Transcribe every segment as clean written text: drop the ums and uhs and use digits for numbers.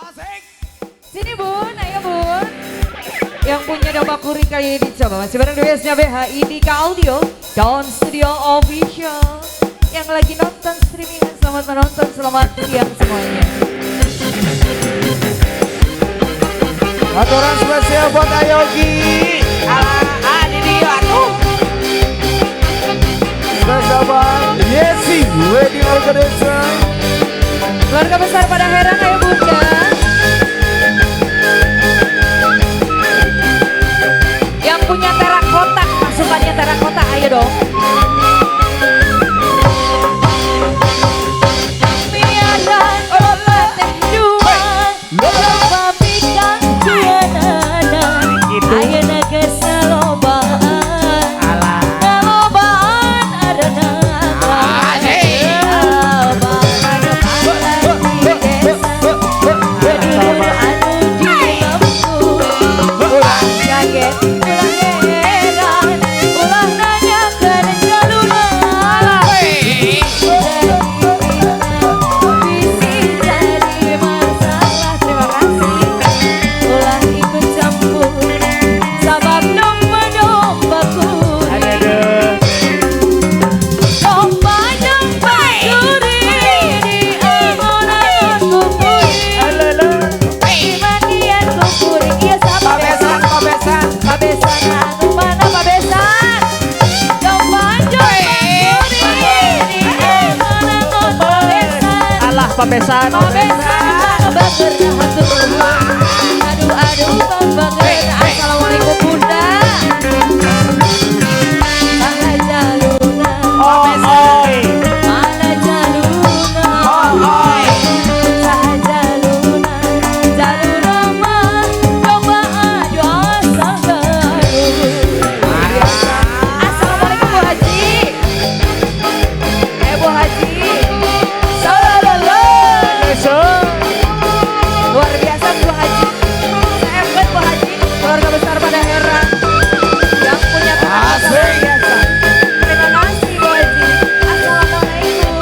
Asik. Sini Bun, ayo Bun. Yang punya domba kuring kali ini dicoba. Masih bareng duetnya BHI di Audio Down Studio Official. Yang lagi nonton streaming, selamat menonton, selamat siang semuanya. Aturan spesial buat Ayogi. Ah, ini dia atuh. Spesial buat Yesi Wedding Organizer. Keluarga besar pada heran, ayo Bunda. Yang punya terakota, pasukannya terakota, ayo dong. Pabesan, aduh aduh bang. Assalamualaikum Bunda. Mana jaluna, mana jaluna, jaluna, jaluna mah domba adu asal baru. Assalamualaikum Bu Haji. Bu Haji. Luar biasa Bu Haji. Saya Bu Haji, keluarga besar pada heran. Yang punya luar biasa. Terima kasih Bu Haji. Assalamualaikum.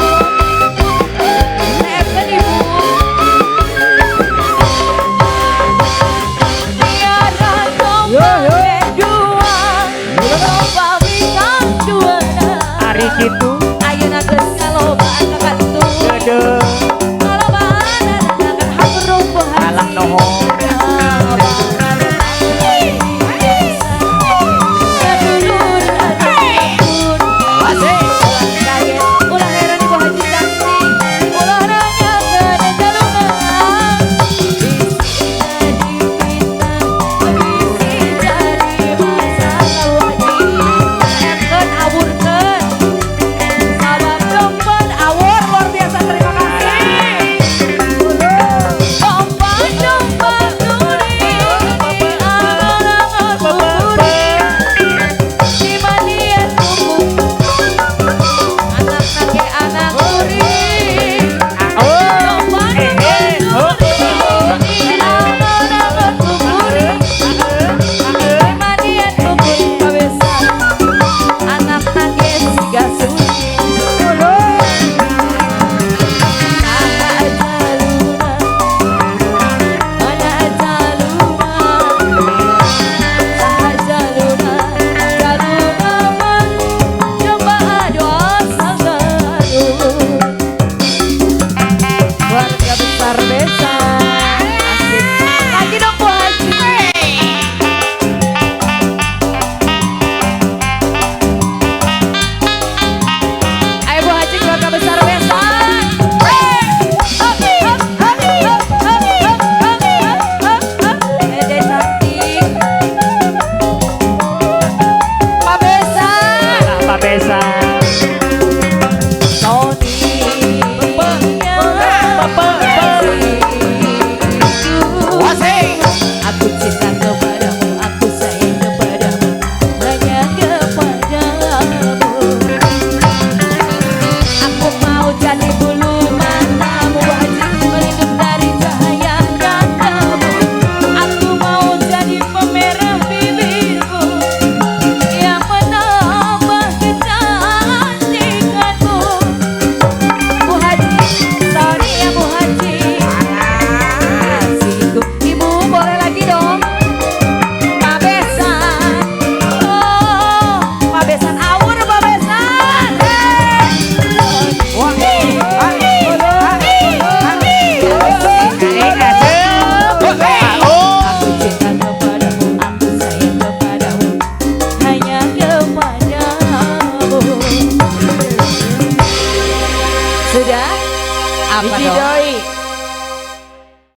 Saya Ibu. Tiara domba dua, domba bintang dua. Ari kitu. Ayeuna geus kalobaan kakatuh. Haji dong. Doi.